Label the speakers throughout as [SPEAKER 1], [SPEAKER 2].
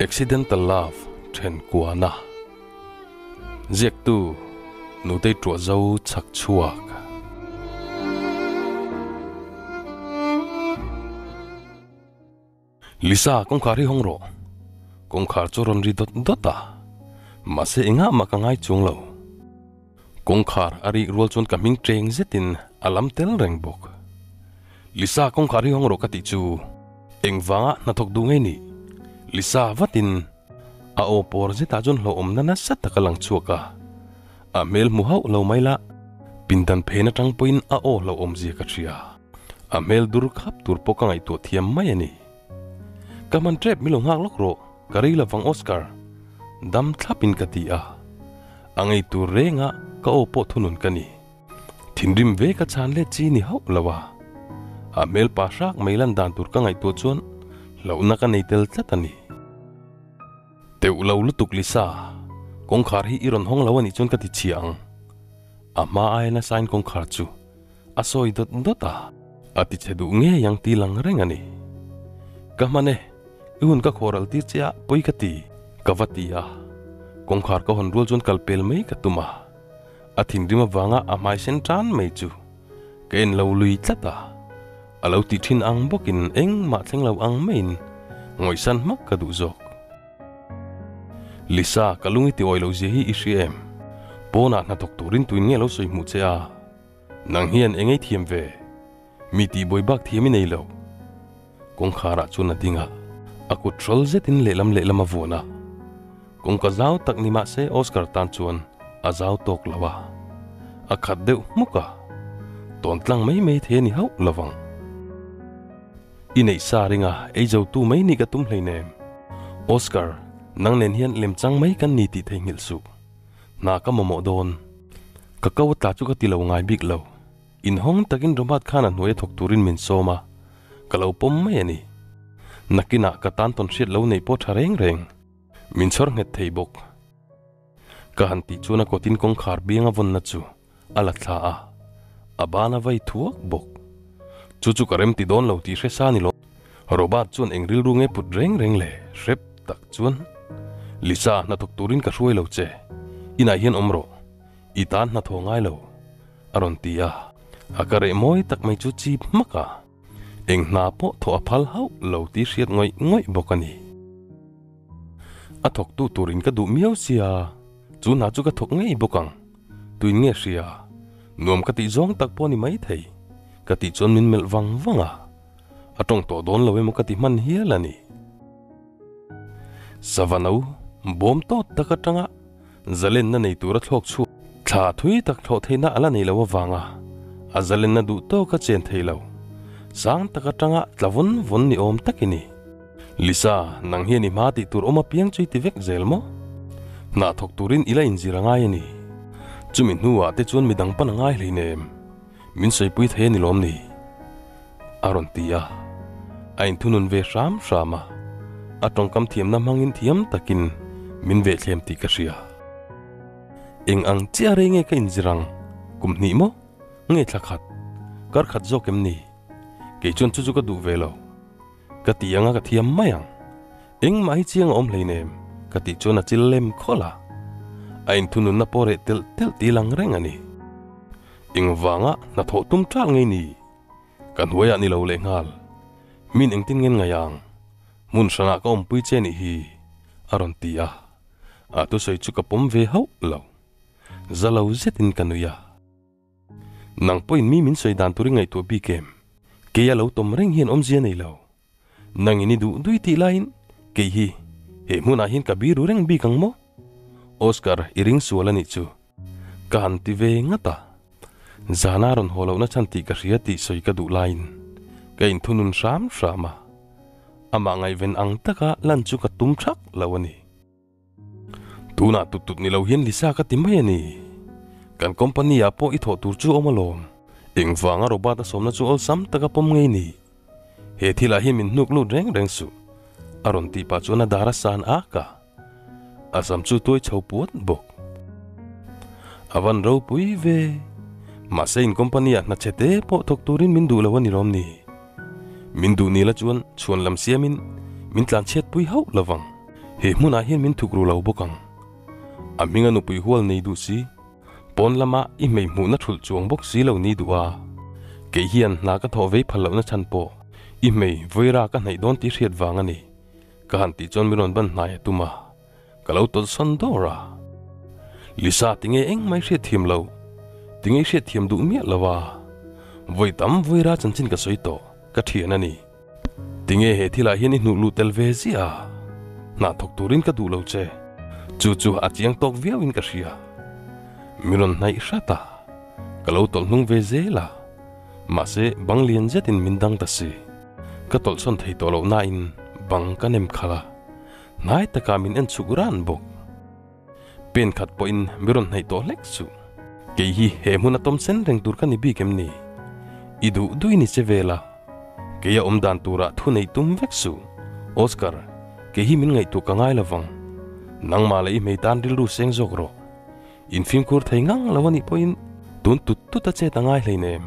[SPEAKER 1] Accidental Love Then Kuana Ziaktu Nutei Tuah Zo Chhak Chhuak. Lisa, kawngkhar hi hawng rawh. Kawngkhar chu rawn ri dawt dawt a, mahse engah mah ka ngai chuang lo. Kawngkhar a rik rual chuan ka hming cheng zetin a lam tel reng bawk. Lisa, kawngkhar hi hawng rawh ka tih chu engvanga hnathawk duh ngei ni? Lisa vatin a aw pawr zetah chuan hlauhawmna nasa tak a lang chhuak a, a hmel hmu hauh lo mai la, pindan phen atang pawhin a aw hlauhawm zia ka hria. A hmel dur khap tur pawh ka ngaihtuah thiam mai a ni. Ka hman tep mi lo nghak lawk rawh, ka rei lovang Oscar. Dam thlapin ka ti a, a ngei tur renga ka aw pawh thunun ka ni. Thinrim ve ka chhan let chi ni hauh lo a, a hmel pa hrak mai lan dan tur ka ngaihtuah chuan hlauhna ka nei tel tlat a ni. Teuh lo lutuk Lisa, kawngkhar hi i rawn hawng lo a nih chuan ka ti chhia ang. A hma aia nasain kawngkhar chu a sawi dawt dawt a. A ti che duh ngei ang ti lang reng a ni. Ka hman e, i hun ka khawral tir che a, pawi ka ti, ka va ti a. Kawngkhar ka hawn rual chuan kal pel mai ka tum a. A thinrim avanga a hmai sen tan mai chu ka en lo lui tlat a. A lo tih thin ang bawkin engmah thleng lo ang maiin ngawihsan hmak ka duh zawk. Lisa, ka lung i ti awi lo zia hi i hria em? Pawnah hnathawk turin tuin nge lo sawi hmuh che a? Nang hian eng ei thiam ve? Mi tih buai bak thiam i nei lo. Kawngkharah chuan a ding a, a kut hrawl zetin lehlam lehlam a vuan a. Kawngka zau tak ni mah se Oscar tan chuan a zau tawk lo a, a khat deuh hmuk a, tawn tlang mai mai thei a ni hauh lo vang. I neih sa ringa ei zo tu mai nih ka tum hleinem. Oscar, nang nen hian lemchang mai kan ni tih theihnghilh suh. Hna ka mamawh dawn. Ka ko a tla chu ka ti lo ngai bik lo. Inhawng takin Robert khan a hnuai a thawk turin min sawm a, ka lo pawm mai a ni. Nakinah ka tan tawn hriat lo neih pawh tha reng reng. Min chhawr nghet thei bawk. Ka han tih chuan a kawtin kawngkhar biang a vawnna chu a la thla a, a ban a vai thuak bawk. Chu chu ka rem ti dawn lo tih hre sa ni lo. Robert chuan eng rilru nge put reng reng le hrep tak chuan, Lisa, hnathawk turin ka hruai lo che. Inah hian awm rawh. I tan hnathawh ngai lo, a rawn ti a. A ka reh mawi tak mai chu chip hmak a. Eng hna pawh thawh a phal hauh lo tih hriat ngawih ngawih bawk a ni. A thawktu turin ka duh miau sia, chu hna chu ka thawk ngei bawk ang. Tuin nge hria? Nuam ka tih zawng tak pawh a ni maithei. Ka tih chuan min melh vang vang a. A tawng tawh dawn lo emaw ka ti hman hial a ni. Sava no bawm tawt tak atanga zalenna nei tura thlawk chhuak thla thui tak thlawh theihna a la nei lo avanga a zalenna duh tawk a chen thei lo. Sang tak atanga tla vawn vawn ni awm tak i ni. Lisa, nang hian i hma tih tur awm apiang chu i ti vek zel maw? Hna thawk turin i la inzir a ngai a ni. Chumi hnuah te chuan midang pan a ngai hleinem. Min sawipui thei a ni lawm ni? A rawn ti a. A inthunun ve hram hram a. A tawngkam thiamna hmangin thiam takin min vehthlem tih ka hria. Eng ang chiah rei nge ka inzir ang? Kum hnih maw? Nge thla khat? Kar khat zawk em ni? Kei chuan chu chu ka duh ve lo. Ka ti anga ka thiam mai ang. Engmah hi chiang a awm hleinem ka tih chuan a chil lem khawlh a. A inthununna pawh reh telh telh tih lang reng a ni. Engvanga hnathawh tum ṭalh ngei ni? Ka hnuaiah ni lo leh nghal. Min engtin ngen ngaih ang? Hmun hranah ka awmpui che nih hi, a rawn ti a. A thusawi chu ka pawm ve hauh lo. Za lo zetin ka nui a. Nang pawhin mi min sawi dan tur i ngaihtuah bik em? Kei a lo tawm reng hian awmzia nei lo. Nangin i duh dui tih laiin kei hi he hmunah hian ka biru reng bik ang maw? Oscar i ring sual a nih chu. Ka han ti ve ngat a. Zana rawn haw lohna chhan tih ka hria tih sawi ka duh laiin ka inthunun hram hram a. Amah ngaihven ang taka lan chu ka tum thak lo a ni. Tunah tut tut ni lo hian Lisa ka ti mai a ni. Kan company ah pawh i thawh tur chu awm alawm. Engvanga Robert a sawmna chu awlsam taka pawm ngei ni. He thilah hian min hnuk lut reng reng suh. A rawn tih pah chuan a dar a san ak a. A sam chu tuai chho puat bawk. A van ropui ve. Mahse in company ah hna chhe te pawh thawk turin min duh lo a ni lawm ni. Min duh ni la chuan chhuan lam siamin min tlanchhiat pui hauh lovang. He hmunah hian min thuk ru lo bawk ang. A hminga nupui hual nei duh si, pawn lama i hmei hmuhna thulh chuang bawk si lo ni duh a. Kei hian hna ka thawh vei phal lohna chhan pawh i hmei vawi-ra ka hnaih dawn tih hriat vang a ni. Ka han tih chuan min rawn ban hnai a tum a, ka lo tawlhsawn dawr a. Lisa tinge engmah i hriat thiam lo, tinge i hriat thiam duh miah lo a. Vawi tam vawi-ra chanchin ka sawi tawh, ka thian a ni. Tinge he thilah hian i hnuh luh tel ve ziah a? Hna thawk turin ka duh lo che. Chu chu a chiang tawk viauin ka hria. Mi rawn hnaih hrat a, ka lo tawlh hnung ve zel a. Mahse, bang lian zetin min dang ta si. Ka tawlhsawn thei tawh loh nain bang ka nem khalh a, hnai takah min en chhuk ran bawk. Pen khat pawhin mi rawn hnaih tawh hlek suh. Kei hi he hmun a tawm sen reng tur ka ni bik em ni? I duh duh i ni che vel a. Kei a awm dan turah thu neih tum vek suh. Oscar, kei hi min ngaihtuah ka ngai lovang. Nangmah leh i hmei tan rilru seng zawk rawh. In fimkhur thei ngang lo a nih pawhin tun tut tut a chet a ngai hleinem.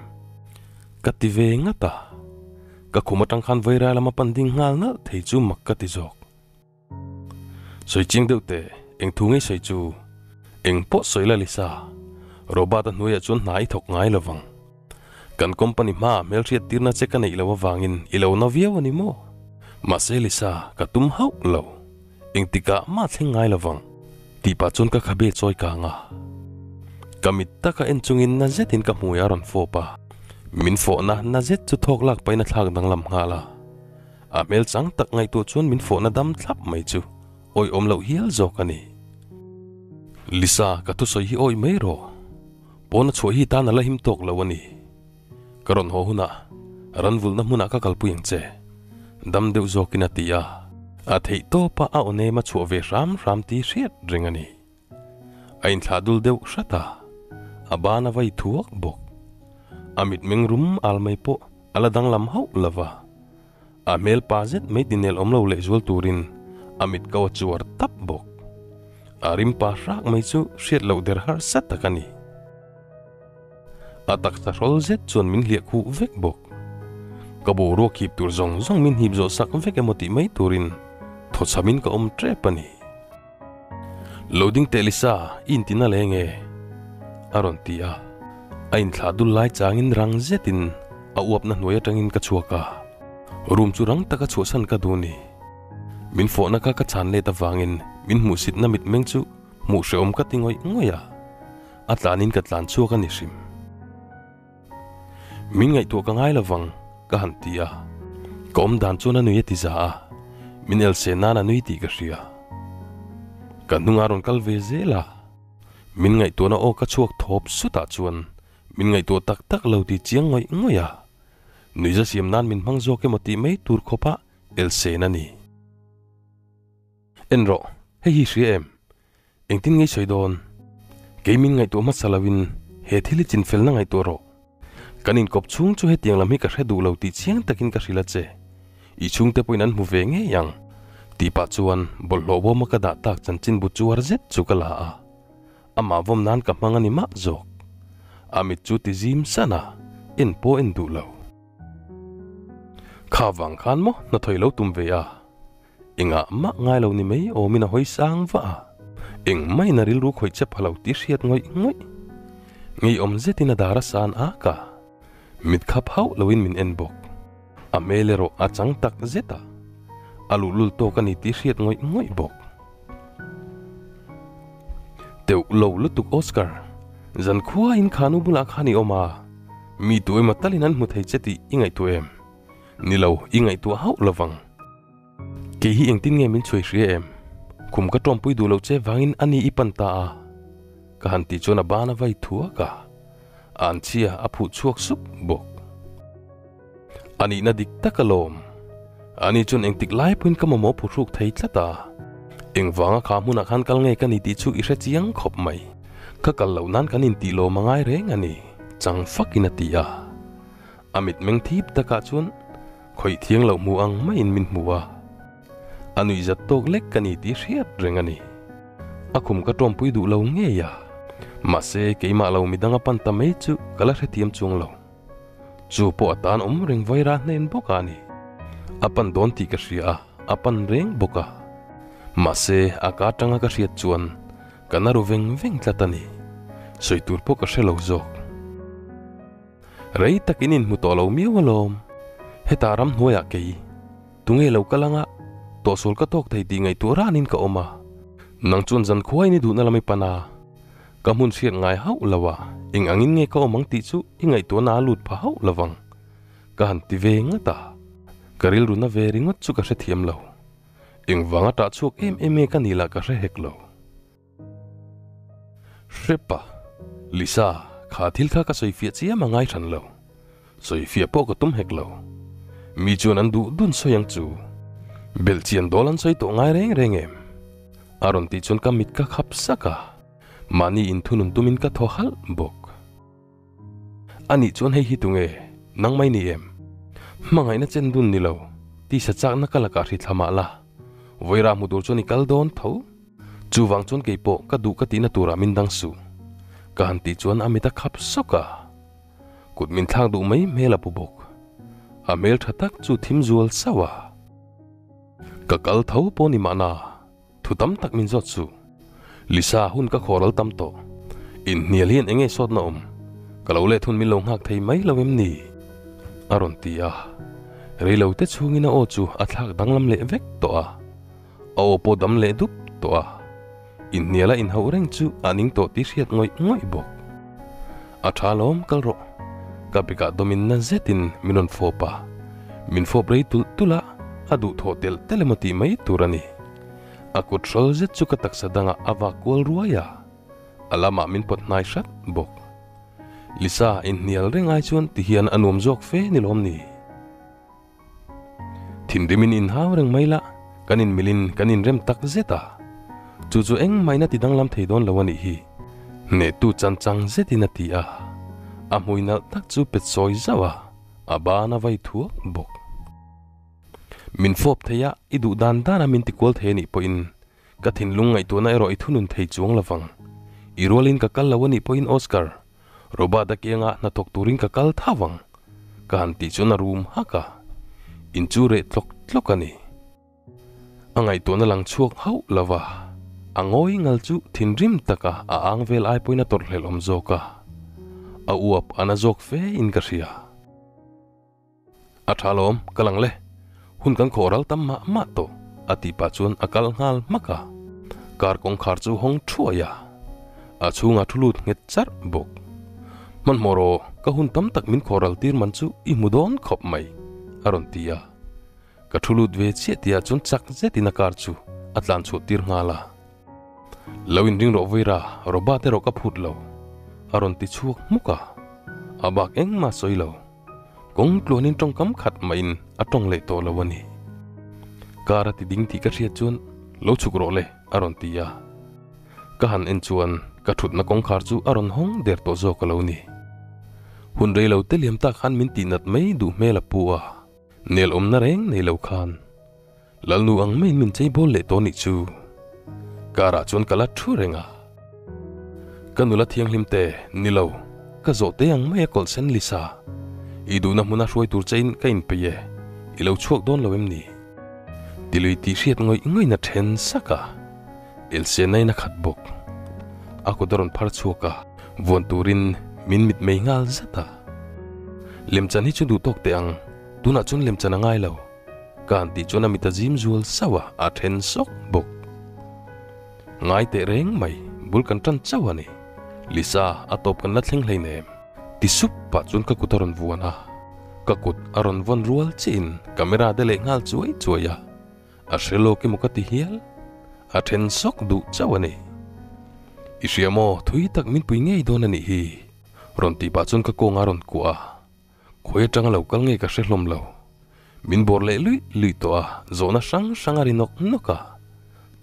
[SPEAKER 1] Ka ti ve ngat a. Ka khum atang khan Vaira lama pan ding nghal nalh thei chu mak ka ti zawk. Sawi chiang deuh teh, eng thu ngei sawi chu? Eng pawh sawi la Lisa, Robert-a hnuaiah chuan hna i thawk ngai lovang. Kan company hmaah hmelhriat tirna che ka neih loh avangin i lo na viau a ni maw? Mahse Lisa, ka tum hauh lo. Engtikah mah thleng ngai lovang. Tih pah chuan ka khabe chawi kang a. Ka mit taka en chungin na zetin ka hmui a rawn fawp a. Min fawhna na zet chu thawk lak pahin a thlak danglam nghal a. A hmel chang tak ngaihtuah chuan min fawhna dam thlap mai chu awihawm loh hial zawk a ni. Lisa, ka thusawi hi awih mai rawh. Pawn a chhuah hi tan a la him tawk lo a ni. Ka rawn haw hunah ranvulhna hmunah ka kalpui ang che. Dam deuh zawkin a ti a. A theih tawpa a aw nem a chhuah ve hram hram tih hriat reng a ni. A inthlah dul deuh hrat a, a ban a vai thuak bawk. A mitmeng rum al mai pawh a la danglam hauh lo va. A hmel pa zet mai tinel awm lo lehzual turin a mit ko a chuar tap bawk. A rim pa hrak mai chu hriat loh der harsa tak a ni. A taksa hrawl zet chuan min hliah khuh vek bawk. Ka boruak hip tur zawng zawng min hip zawh sak vek emaw tih mai turin thawchhamin ka awm tep a ni. Lo ding teh Lisa, i intina leh nge? A rawn ti a. A inthlah dul lai changin rang zetin a uapna hnuai atangin ka chhuak a. Room chu rang taka chhuahsan ka duh ni. Min fawhna kha ka chhan let avangin min hmuhsitna mitmeng chu hmuh hrehawm ka ti ngawih ngawih a. A tlanin ka tlan chhuak a ni hrim. Min ngaihtuah ka ngai lovang, ka han ti a. Ka awm dan chuan a nui a ti za a, min else nan a nui tih ka hria. Ka hnungah rawn kal ve zel a, min ngaihtuahna aw ka chhuak thawp sutah chuan min ngaihtuah tak tak lo tih chiang ngawih ngawih a. Nuihza siam nan min hmang zawk emaw tih mai tur khawpa elsen a ni. En rawh, hei hi hria em? Engtin ngei sawi dawn? Kei min ngaihtuah hmasa loin he thil hi chinfelna ngaihtuah rawh. Kan inkawp chhung chu hetiang lam hi ka hre duh lo tih chiang takin ka hrilh a che. I chhungte pawhin an hmu ve ngei ang. Tih pah chuan bawlhhlawh bawma ka dah tak chanchinbu chuar zet chu ka la a. Amah vawm nan ka hmang a ni mah zawk. A mit chu ti zim san a, en pawh en duh lo. Kha vang khan maw hnathawih lo tum ve a? Engah mah ngai lo ni mai awmin a hawi sang vah a, engmah in a rilru khawih che pha lo tih hriat ngawih ngawih. Ngeiawm zetin a dar a san ak a, mit khap hauh loin min en bawk. A hmel erawh a chang tak zet a, a luhlul tawk a ni tih hriat ngawih ngawih bawk. Teuh lo lutuk Oscar, zankhua in khanu bulah khan i awm a, mi tu emaw talin an hmu thei che tih i ngaihtuah em? Ni lo, i ngaihtuah hauh lovang. Kei hi engtin nge min chhuai hria em? Khum ka tawmpui duh lo che vangin a ni i pan ta a. Ka han tih chuan a ban a vai thuak a, a anchhia a phuh chhuak sup bawk. A nihna dik tak alawm. Ani chuan engtik lai pawhin ka mamawh phuhruk thei tlat a. Engvanga kha hmunah khan kal nge ka ni tih chu i hre chiang khawp mai. Ka kal loh nan kan intih lawm a ngai reng a ni, chang fakin a ti a. A mitmeng thip takah chuan khawih thiang loh hmu ang maiin min hmu a, a nuihzat tawk lek ka ni tih hriat reng a ni. A khum ka tawmpui duh lo ngei a, mahse keimah lo midang a pan ta mai chu ka la hrethiam chuang lo. Chu pawh a tan awm reng vaira hnen bawk a ni. A pan dawn tih ka hria a, a pan reng bawk a. Mahse, a ka atanga ka hriat chuan ka na ru veng veng tlat a ni. Sawi tur pawh ka hre lo zawk. Rei tak in inhmu tawh lo miau alawm. Hetah ramhnuaiah kei, tunge lo kal anga tawhsual ka tawk thei tih ngaihtuah ranin ka awm a. Nang chuan zan khuaiin i duhna lam i pan a, ka hmun hriat ngai hauh lo a, eng angin nge ka awm ang tih chu i ngaihtuahna a lut pha hauh lovang. Ka han ti ve ngat a, ka rilru na ve ringawt chu ka hrethiam lo. Engvanga tah chhuak em em nge ka nih lah ka hre hek lo. Hrepa, Lisa, kha thil kha ka sawifiah chiam a ngai hran lo. Sawifiah pawh ka tum hek lo. Mi chuan an duh dun sawi ang chu. Belhchian dawl an sawi tawh ngai reng reng em? A rawn tih chuan ka mit ka khap sak a, mahni inthunun tumin ka thaw halh bawk. A nih chuan hei hi tunge? Nang mai ni em? Hmangaihna chen dun ni lo, tisa chakna ka lakah hri thla mah la, Vawira hmu tur chuan i kal dawn tho. Chuvang chuan kei pawh ka duh ka tihna turah min dang suh. Ka han tih chuan a mit a khap sawk a, kut min thlak duh mai hmel a pu bawk. A hmel tha tak chu thim zual sauh a. Ka kal tho pawh ni mahna. Thu tam tak min zawt suh. Lisa, hun ka khawr al tam tawh. Inhnial hian eng nge sawtna awm? Ka lo let hun min lo nghak thei mai lo em ni? A rawn ti a. Reilo te chhungin a aw chu a thlak danglam leh vek tawh a. A aw pawh dam leh dup tawh a. Inhnial a inhauh reng chu a ning tawh tih hriat ngawih ngawih bawk. A tha lawm kal rawh. Ka bikah dawmin na zetin min rawn fawp a. Min fawp rei tulh tulh a, a duhthawh telh telh emaw tih mai tur a ni. A kut hrawl zet chu ka taksa dangah a vak kual ruai a, a lamah min pawt hnai hrat bawk. Lisa inhnial reng ai chuan ti hian a nuam zawk fe ni lawm ni? Thinrimin inhau reng mai la, kan inmilin kan inrem tak zet a, chu chu engmahina ti danglam thei dawn lo a nih hi, hnehtu chan chang zetin a ti a, a hmui nalh tak chu pet sawi zauh a, a ban a vai thuak bawk. Min fawp thei a, i duh dan dan a min ti kual thei a nih pawhin ka thinlung ngaihtuahna erawh i thunun thei chuang lovang. I rualin ka kal lo a nih pawhin Oscar, Robert-a kianga hnathawk turin ka kal thau ang, ka han tih chuan a rum hak a, in chu reh tlawk tlawk a ni. A ngaihtuahna lang chhuak hauh lo va, a ngawi ngal chu thinrim taka a ang vel ai pawhin a tawrhhlelh awm zawk a, a uap a na zawk fe in ka hria. A tha lawm, ka lang le. Hun kan khawh ral tam mah mah tawh, a tih pah chuan a kal nghal hmak a. Car kawngkhar chu hawng thuai a, a chhungah thu lut nghet charh bawk. Hmanhmawh rawh, ka hun tam tak min khawh ral tir man chu i hmu dawn khawp mai, a rawn ti a. Ka thu lut ve chiah tihah chuan chak zetin a car chu a tlan chhuah tir nghal a. Lo inring rawh Vawira, Robert erawh ka phut lo, a rawn ti chhuak hmuk a. A bak engmah sawi lo. Kawng tluanin tawngkam khat mahin a tawng leh tawh lo a ni. Car a ti ding tih ka hriat chuan lo chhuk rawh le a rawn ti a. Ka han en chuan ka thutna kawngkhar chu a rawn hawng der tawh zawk a lo ni. Hun rei lo te liam tak khan min tihnat mai duh hmel a pu a. Nel awmna reng nei lo khan Lalnu ang maiin min chei bawl leh tawh nih chu. Car ah chuan ka la thu reng a. Ka nula thianghlim te, ni lo, ka zawh te ang mai a kawlh sen Lisa. I duhna hmuna hruai tur chein ka inpeih e, i lo chhuak dawn lo em ni? Tilui tih hriat ngawih ngawih na then sak a, Elsiana in a khat bawk. A kut a rawn phar chhuak a, vuan turin min mitmei nghal zat a. Lemchan hi chu duh tawk teh ang, tunah chuan lemchan a ngai lo. Ka han tih chuan a mit a zim zual sauh a, a then sawk bawk. Ngai teh reng mai, bul kan tan chauh a ni. Lisa, a tawp kan la thleng hleinem. Ti sup pah chuan ka kut a rawn vuan a, ka kut a rawn vawn rual chiahin camera te leh nghal chuai chuai a. A hre lawk emaw ka ti hial, a then sawk duh chauh a ni. I hria maw, thui tak min pui ngei dawn a nih hi, rawn tih pah chuan ka kawng a rawn kuah a. Khawi atanga lo kal nge ka hre hlawm lo. Min bawr leh luih luih tawh a, zawhna hrang hrang a ri nawk nawk a.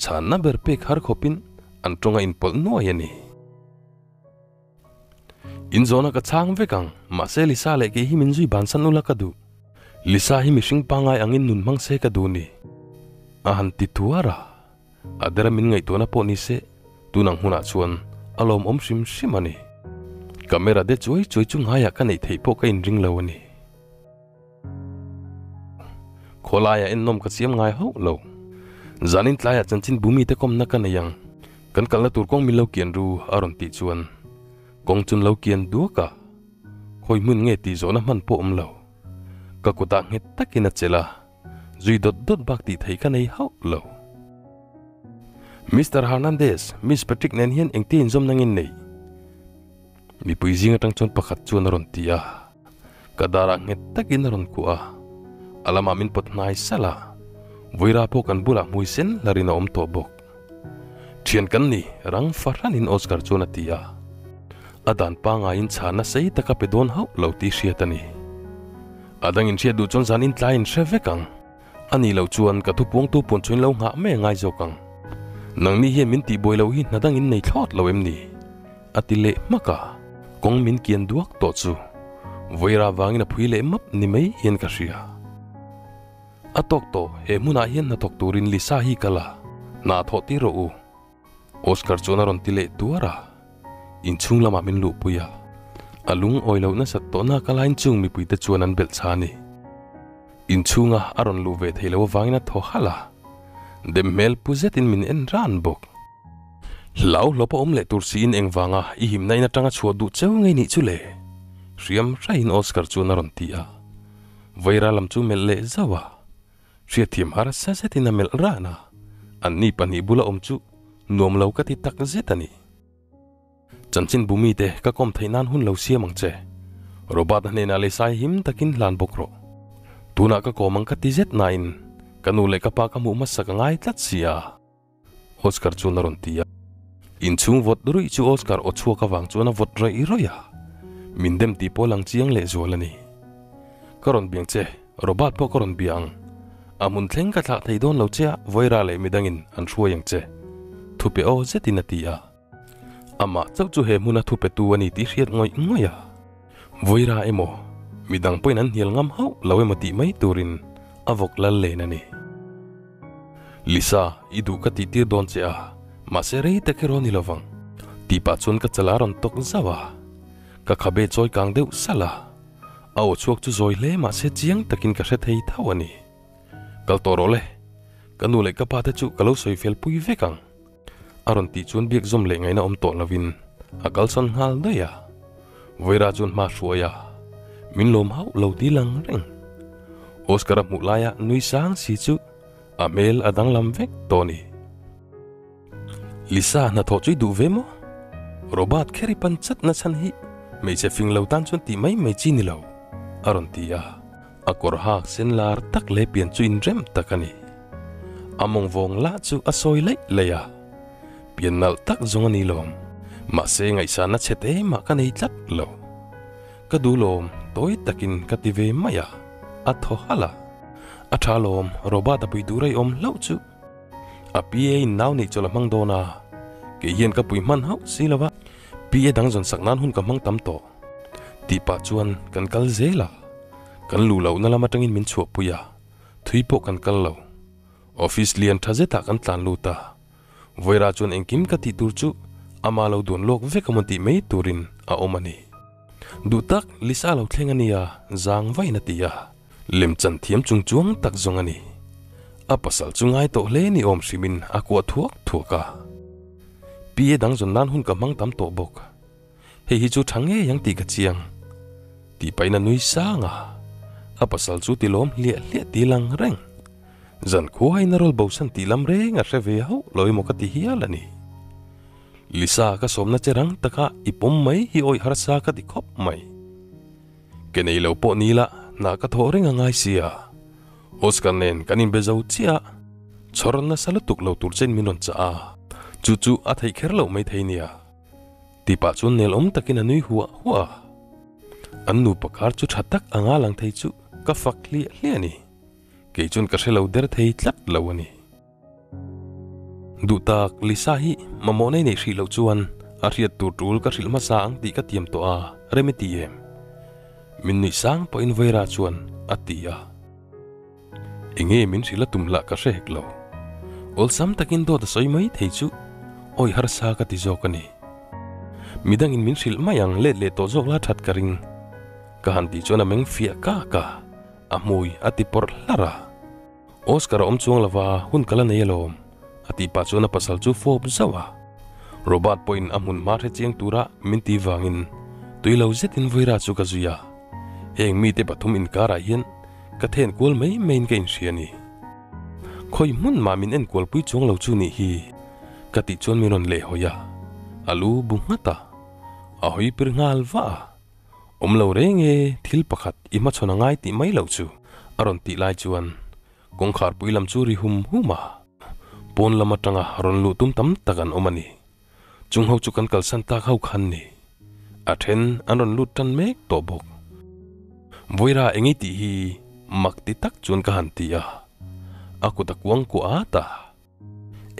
[SPEAKER 1] Chhanna ber pek har khawpin an tawng a inpawlh nuai a ni. In zawhna ka chhang vek ang, mahse Lisa leh kei hi min zui bansan ula ka duh. Lisa hi mihring pangngai angin nun hmang se ka duh ni. A han ti tuar a, a dera min ngaihtuahna pawh ni se, tunang hunah chuan a lawmawm hrim hrim a ni. Camera de chuai chuai chu ngaiah ka neih theih pawh ka inring lo a ni. Khawlaiah ennawm ka siam ngai hauh lo. Zanin tlaiah chanchin bu mite kawmna ka nei ang. Kan kalna tur kawng min lo kian ru a rawn tih chuan kawng chun lo kian duak a, khawi hmun nge tih zawhna hman pawh awm lo. Ka kutah nghet takin a chelh a, zui dawt dawt bak tih theih ka nei hauh lo. Mister Hernandez, Miss Patrick nen hian engtia inzawm nangin nei? Mipui zing atang chuan pakhat chuan a rawn ti a, ka darah nghet takin a rawn kuah a, a lamah min pawt hnai salh a, Vawira pawh kan bulah hmui sen hlarin a awm tawh bawk. Thian kan ni, rang fahranin Oscar chuan a ti a, a dan pangaiin chhana sei taka pe dawn hauh lo tih hriat a ni. A dang inhriat duh chuan zan intlai in hre vek ang. A nih loh chuan ka thupuangtu puan chuan lo nghah mai a ngai zawk ang. Nangni hian min tihbuai loh hi hna dang in nei thlawt lo em ni? A ti leh hmak a, kawng min kian duak tawh chu Vawira vangin a phui leh map ni mai hian ka hria. A tawk tawh, he hmunah hian hnathawk turin Lisa hi kal a, hna thawh tir rawh u. Oscar chuan a rawn ti leh tuar a, inchhung lamah min luhpui a, a lungawi loh nasat tawhna ka lain chung mipuite chuan an belh chha a ni. Inchhunga a rawn luh ve theih loh avangin a thaw halh a, dem hmel pu zetin min en ran bawk. Hlau hlawp a awm leh tur siin engvanga i himna in atanga chhuah duh cheu ngei nih chu le? Hriam hraiin Oscar chuan a rawn ti a, Vaira lam chu melh leh zauh a, Hriatthiam harsa zetin a melh ran a, anni pahnih bula awm chu nuam lo ka ti tak zet a ni. Chanchin bu mite ka kawm theih nan hun lo siam ang che. Robert-a hnenah leh sai him takin hlan bawk rawh. Tunah ka kawm ang ka ti zet nain ka nu leh ka pa ka hmuh hmasa ka ngai tlat si a. Oscar chuan a rawn ti a. Inchhung vawt ruih chu Oscar aw chhuak avang chuan a vawt rawih rawih a, min dem tih pawh lang chiang leh zual a ni. Ka rawn biang che, Robert pawh ka rawn bia ang. A hmun thleng ka thlah thei dawn lo che a, Vaira leh midangin an hruai ang che. Thupe aw zetin a ti a. Amah chauh chu he hmuna thupetu a ni tih hriat ngawih ngawih a. Vaira emaw, midang pawhin an hnial ngam hauh lo emaw tih mai turin a vawk lal len a ni. Lisa, i duh ka tih tir dawn che a, mahse rei tak erawh ni lovang. Tih pah chuan ka chala rawn tawk zauh a, ka khabe chawi kang deuh salh a, a aw chhuak chu zawi hle mahse chiang takin ka hre thei tho a ni. Kal tawh rawh le, ka nu leh ka pa te chu ka lo sawi fel pui vek ang. A rawn tih chuan biak zawm leh ngaihna awm tawh lovin a kalsawn nghal daih a, Vaira chuan hma hruai a, min lawm hauh lo ti lang reng. Oscar a hmuh laia nui sang si chu a hmel a danglam vek tawh a ni. Lisa hnathawh chu i duh ve maw? Robert kher i pan chat na chhan hi hmeichhe fing lo tan chuan tih mai mai chi ni lo, a rawn ti a. A kawr hak sen lar tak leh pian chu inrem tak a ni. A mawng vawng lah chu a sawi laih laih a, pian nalh tak zawng a ni lawm. Mahse ngaihsanna chhe te mah ka nei tlat lo. Ka duh lawm tawi takin ka ti ve mai a, a thaw halh a. A tha lawm, Robert a pui duh rei awm hlauh chu. A PA in nau neih chawlh a hmang dawn a, kei hian ka pui hman hauh si lo va, PA dang zawn sak nan hun ka hmang tam tawh. Tih pah chuan kan kal zel a, kan luh lohna lam atangin min chhuahpui a, thui pawh kan kal lo. Office lian tha zetah kan tlan lut a, Vaira chuan engkim ka tih tur chu ama lo duan lawk vek amaw tih mai turin a awm a ni. Duh tak Lisa lo thleng a nia, zang vain a ti a, lemchan thiam chung chuang tak zawng a ni. A pasal chu ngai tawh hle ni awm hrimin a kuah thuak thuak a. PA dang zawn nan hun ka hmang tam tawh bawk. Hei hi chu tha ngei ang tih ka chiang. Tih pahin a nui sang a, a pasal chu ti lawm hliah hliah ti lang reng. Zan khuain a rawl bosan tih lam reng a hre ve hauh lo emaw ka ti hial a ni. Lisa ka sawmna che rang taka i pawm mai hi awih harsa ka ti khawp mai. Ke nei lo pawh ni la hna ka thawh reng a ngai sia. Oscar nen kan inbe zo chiah a, chhawr nasa lutuk lo tur chein min rawn chah a, chu chu a theih kher loh mai thei nia. Tih pah chuan nel awm takin a nui huah huah a. An nupa kar chu tha tak anga lang thei chu ka fak hliah hliah a ni. Kei chuan ka hre lo der thei tlat lo a ni. Duh tak Lisa hi mamawh nei nei hrih loh chuan a hriat tur tul ka hrilh hmasa ang tih ka tiam tawh a, rem i ti em? Min nuih sang pawhin Vaira chuan a ti a. Enge min hrilh a tum lah ka hre hek lo. Awlsam takin dawt a sawi mai thei chu awi harsa ka ti zawk a ni. Midangin min hrilh mai ang let leh tawh zawk la that ka ring. Ka han tih chuan a meng fiah kak a, a hmui a ti pawrh hlarh a. Oscar a awm chuang lova hun ka la nei alawm, a tih pah chuan a pasal chu fawp zauh a. Robert pawhin a hmun hma hre chiang tura min tih vangin tui lo zetin Vaira chu ka zui a. Heng mite pathum inkarah hian ka then kual mai maiin ka inhria a ni. Khawi hmun mah min enkualpui chuang lo chu nih hi, ka tih chuan min rawn lehhawi a, a lu bu nghat a, a hawi pir nghal vah a. Awm lo reng e, thil pakhat i hmachhawn a ngai tih mai loh chu, a rawn tih lai chuan kawngkhar pui lam chu ri hum hum a, pawn lam atanga rawn luh tum tam tak an awm a ni. Chung ho chu kan kalsan tak ho khan ni. A then an rawn lut tan mek tawh bawk. Vawira eng i tih hi mak ti tak chuan ka han ti a, a kut a kuang kuah at a.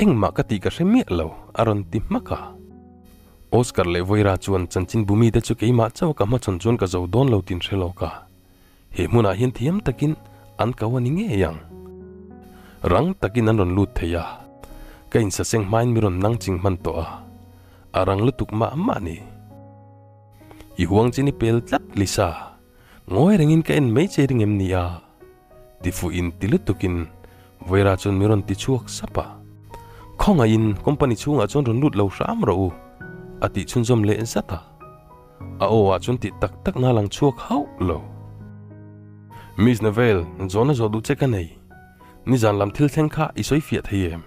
[SPEAKER 1] Engmah ka tih ka hre miah lo, a rawn ti hmak a. Oscar leh Vaira chuan chanchin bu mite chu keimah chauh ka hmachhawn chuan ka zo dawn lo tin hre lawk a. He hmunah hian thiam takin an ko a ni ngei ang. Rang takin an rawn lut thei a. Ka insaseng hmain mi rawn nang ching hman tawh a. A rang lutuk mah mah ni. I huang chin i pel tlat Lisa. Ngawi rengin ka en mai che ring em ni a? Ti fuh in ti lutukin Vaira chuan min rawn ti chhuak sap a. Khawngaihin company chhungah chuan rawn lut lo hram rawh u, a tih chhunzawm leh zat a. A aw ah chuan tih tak tak na lang chhuak hauh lo. Miss Neville, zawhna zawh duh che ka nei. Nizan lam thil thleng kha i sawi fiah thei em?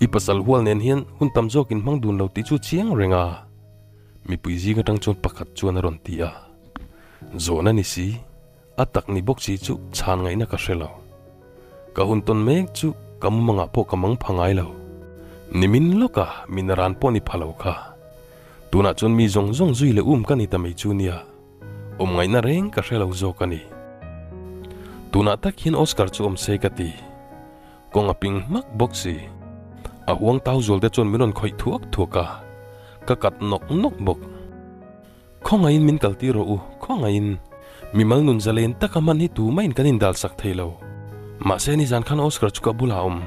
[SPEAKER 1] I pasal hual nen hian hun tam zawkin hmang dun lo tih chu chiang reng a. Mipui zing atang chuan pakhat chuan a rawn ti a. Zawhna ni si. A tak ni bawk si chu chhan ngaihna ka hre lo. Ka hun tawn mek chu ka mumangah pawh ka mang pha ngai lo. Nimin lawka min ran pawh ni pha lo kha. Tunah chuan mi zawng zawng zui leh um ka ni ta mai chu nia. Awm ngaihna reng ka hre lo zawk a ni. Tunah tak hian Oscar chu awm se ka ti. Kawng a ping hmak bawk si. A huang tau zual te chuan min rawn khawih thuak thuak a, ka kat nawk nawk bawk. Khawngaihin min kaltir rawh u, khawngaihin. Mimal nun zalen taka hman hi tumahin kan indal sak thei lo. Mahse nizan khan Oscar chu ka bulah a awm,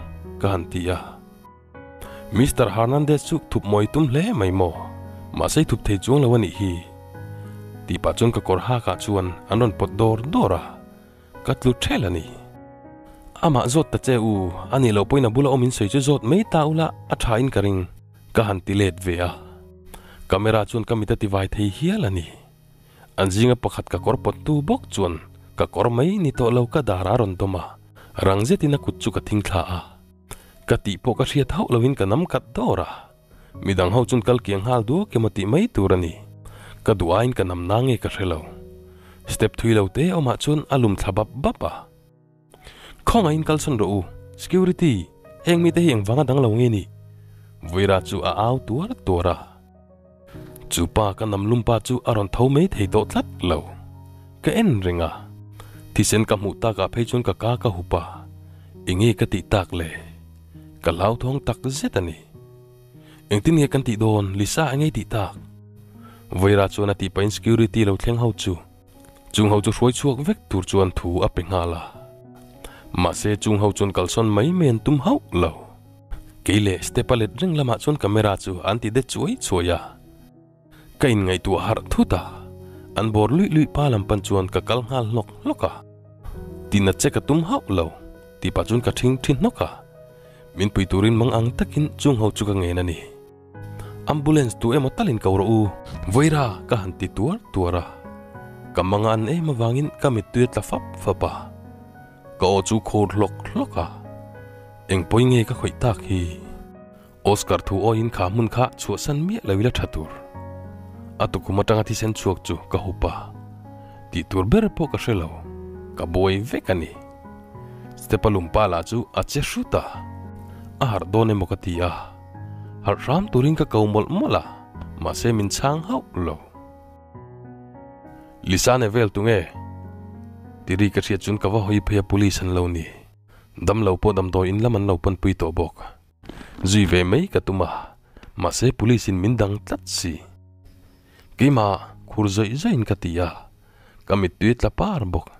[SPEAKER 1] ka han ti a. Mister Hernandez chu thup mawi tum hle mai maw? Mahse i thup thei chuang lo a nih hi. Tih pah chuan ka kawr hakah chuan an rawn pawt dawr dawr a, ka tlu ṭhel a ni. Amah zawt ta che u, a nih loh pawhin a bula awm in sawi chu zawt mai ta ula a ṭha in ka ring. Ka han ti let ve a, camera chuan ka mit a ti vai thei hial a ni. An zinga pakhat ka kawr pawt tu bawk chuan ka kawr mai ni tawh lo ka dar a rawn dawm a, rang zetin a kut chu ka thing thla a. Ka tih pawh ka hriat hauh loin ka nam khat dawr a, midang ho chuan kal kiang nghal duak emaw tih mai tur a ni. Ka duh aiin ka nam na nge ka hre lo. Step thui lo te awmah chuan a lum thla bap bap a. Khawngaihin kalsawn rawh u, security, heng mite hi engvanga dang lo nge ni? Vaira chu a au tuar tuar a. Chu pa ka nam lum pa chu a rawn tho mai thei tawh tlat lo. Ka en reng a, thisen ka hmuh takah phei chuan ka ka ka hup a, enge ka tih tak le? Ka hlauthawng tak zet a ni. Engtin nge kan tih dawn, Lisa enge i tih tak? Vaira chuan a tih pahin security lo thleng ho chu. Chung ho chu hruai chhuak vek tur chuan thu a pe nghal a. Mahse chung ho chuan kalsawn mai mai an tum hauh lo. Kei leh step a let reng lamah chuan camera chu an ti de chuai chuai a. Ka inngaihtuah harh thut a, an bawr luih luih pa lam pan chuan ka kal nghal hlawk hlawk a. Tina che ka tum hauh lo tih pah chuan ka thing thi hnawk a. Min pui turin mang ang takin chung ho chu ka ngen a ni. Ambulance tu emaw talin ko rawh u. Vaira ka han ti tuar tuar a, ka manga an em avangin ka mittui a tla fap fap a, ka aw chu khur hlawk hlawk a, eng pawi nge ka khawih tak hi? Oscar thu awiin kha hmun kha chhuahsan miah lo ila tha tur. A tukhum atanga thisen chhuak chu ka hup a, tih tur ber pawh ka hre lo, ka buai vek a ni. Step a lumpa lah chu a che hrut a, a harh dawn emaw ka ti a. Harh hram turin ka ko mawlh mawlh a, mahse min chhang hauh lo. Lisa ne vel tunge? Tiri ka hriat chuan ka va hawi phei a police an lo ni. Damlo pawh damdawi in lam an lo panpui tawh bawk. Zui ve mai ka tum a, mahse police in min dang tlat si. Keimah khur zawih zawih in ka ti a, ka mittui a tla par bawk.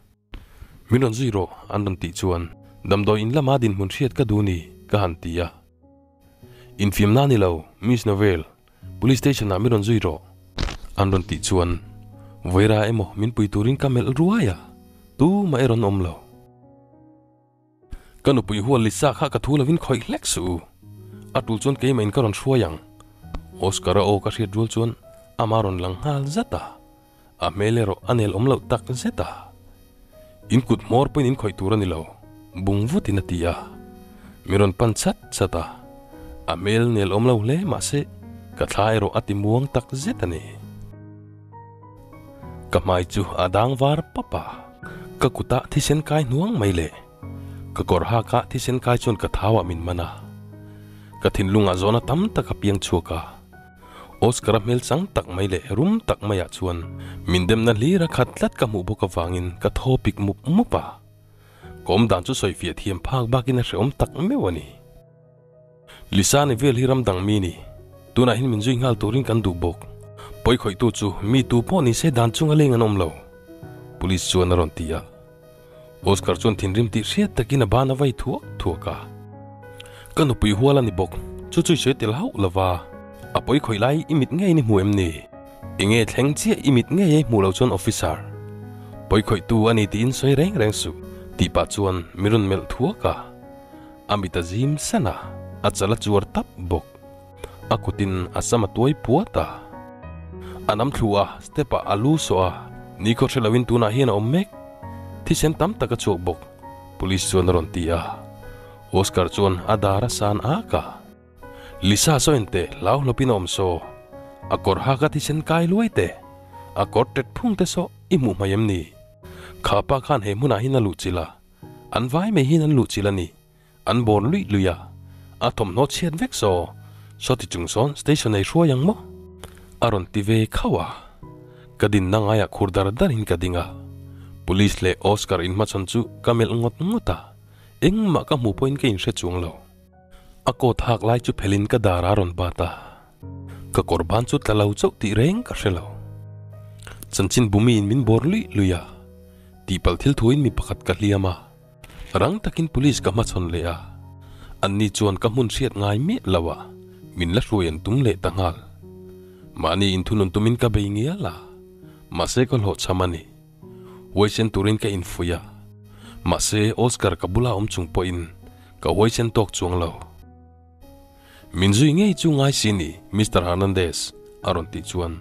[SPEAKER 1] Min rawn zui rawh an rawn tih chuan damdawi in lama dinhmun hriat ka duh ni ka han ti a. Infiamna ni lo, Miss Novel, Police Station ah min rawn zui rawh an rawn tih chuan Vaira emaw min pui turin ka melh ruai a, tumah e rawn awm lo. Ka nupui hual Lisa kha ka thu lovin khawih hlek suh u. A tul chuan keimah in ka rawn hruai ang. Oscar-a aw ka hriat rual chuan ama rawn lang nghal zat a. A hmel erawh a nel awm loh tak zet a. In kut hmawr pawhin in khawih tur a ni lo, bung vutin a ti a. Mi rawn pan chat chat a. A hmel nel awm lo hle mahse ka thla erawh a ti muang tak zet a ni. Ka hmai chu a dang var pap a. Ka kutah thisen kai hnuang mai le. Ka kawr hak a thisen kai chuan ka thau ah min man a. Ka thinlungah zawhna tam tak a piang chhuak a. Oscar-a hmel chang tak mai leh rum tak maiah chuan min demna hlir a khat tlat ka hmuh bawk avangin ka thaw pik mup mup a. Ka awmdan chu sawifiah thiam phak bakin a hrehawm tak meuh a ni. Lisa ni vel hi ram dang mi ni. Tunah hian min zui nghal turin kan duh bawk. Pawi khawihtu chu mi tu pawh ni se dan chunga leng an awm lo. Police chuan a rawn ti a. Oscar chuan thinrim tih hriat takin a ban a vai thuak thuak a. Ka nupui hual a ni bawk, chu chu i sawi tel hauh lo va. A pawi khawih lai i mit ngeiin i hmu em ni? Enge thleng chiah i mit ngei ei hmuh loh chuan officer pawi khawihtu a ni tiin sawi reng reng suh tih pah chuan mi rawn melh thuak a. A mit a zim san a, a chal a chuar tap bawk. A kutin a sam a tuai puat a. A nam thlu a, step ah a lu sawh a, nikhaw hre loin tunah hian a awm mek. Thisen tam tak a chhuak bawk, police chuan a rawn ti a. Oscar chuan a dar a san ak a. Lisa saw en teh, hlau hlawpin a awm saw. A kawr hak a thisen kai luai teh. A kawr tet phung te saw i hmuh hmai em ni? Kha pa khan he hmunah hian a luh chilh a, an vai mai hian an luh chilh a ni. An bawr luih luih a, a thawmhnaw chhiat vek saw, sawti chung sawn station ei hruai ang maw? A rawn ti ve khauh a, ka dinna ngaiah khur dar darin ka ding a, Police leh Oscar inhmachhawn chu ka melh ngawt ngawt a, engmah ka hmuh pawhin ka inhre chuang lo. A coat hak lai chu phelhin ka dar a rawn bat a, ka kawr ban chu tla lo chauh tih reng ka hre lo. Chanchin bumiin min bawr luih luih a, tihpalh thil thuin mi pakhat ka hliam a. Rang takin police ka hmachhawn leh a, anni chuan ka hmun hriat ngai miah lo a, min la hruai an tum leh ta nghal. Mahni inthunun tumin ka bei ngial a, mahse ka hlawhchham a ni. Huaisen turin ka infuih a, mahse Oscar ka bula awm chung pawhin ka huaisen tawk chuang lo. Min zui ngei chu ngai si ni, Mister Hernandez, a rawn tih chuan